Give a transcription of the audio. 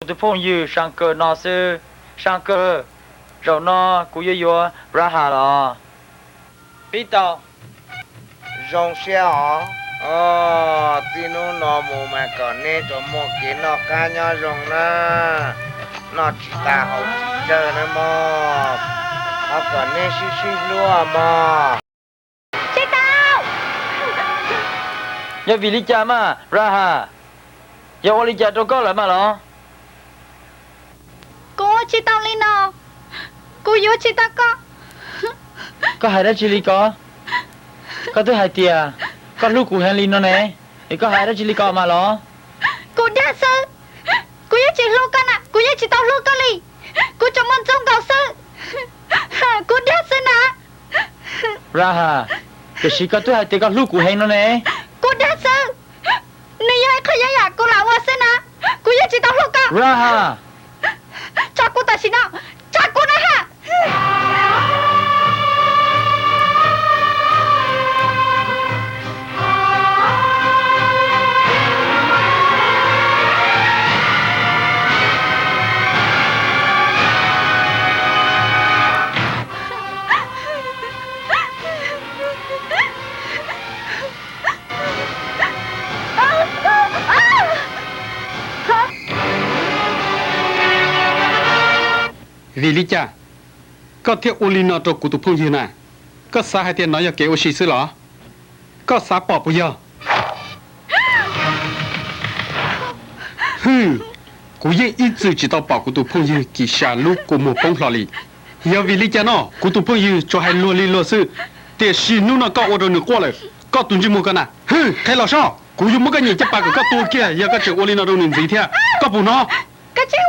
tus phooj ywg Sas Kaws no xwb. Sas Kaws, zaum no kuv yuav yuav Raha los. Pib tau. Zoo siab os. Txij hnub no mus mas kom neb tsuas muaj kev noj qab nyob zoo na, noj tsis tas haus tsis tsawg na mog. Thov kom neb sib sib hlub mog. Tsis tau! Yog vim li cas mas Raha? Yog ua li cas rau koj lawm mas los? Kuv ua tsis tau li no, kuv yuav tsis tau koj. Koj hais dab tsi li ko? Koj twb hais tias koj hlub kuv heev li no ne, es koj hais dab tsi li ko mas los? Kuv dag xwb, kuv yeej tsis hlub koj na, kuv yeej tsis tau hlub koj li. Kuv tsuas muaj Ntxoov Nkaus xwb. Kuv dag xwb na. Raha, tiam sis koj twb hais tias koj hlub kuv heev no ne. Kuv dag xwb, nws yog ib qho yam kuv lam ua xwb na, kuv yeej tsis tau hlub koj. Raha, tso kuv tam sim no, tso kuv na ha. Vim li cas koj thiaj ua li no rau kuv tus phooj ywg na? Koj xav hais tias nov yog kev ua si xwb los? Koj xav pom puas yog? Hwm, kuv yeej ib txwm tsis tau pom kuv tus phooj ywg Kis Sas lub kua muag poob hlo li. Yog vim li cas no kuv tus phooj ywg tsuas hais luag li luag xwb, tiam sis hnub no koj ua rau nws quaj lawm. Koj tus ntsej muag ko na, hwm, qhia los soj, kuv yuav muab koj nyem caj pas kom koj tuag kiag yog koj tseem ua li no rau nws ntxiv thiab. Koj puas hnov? Koj tsis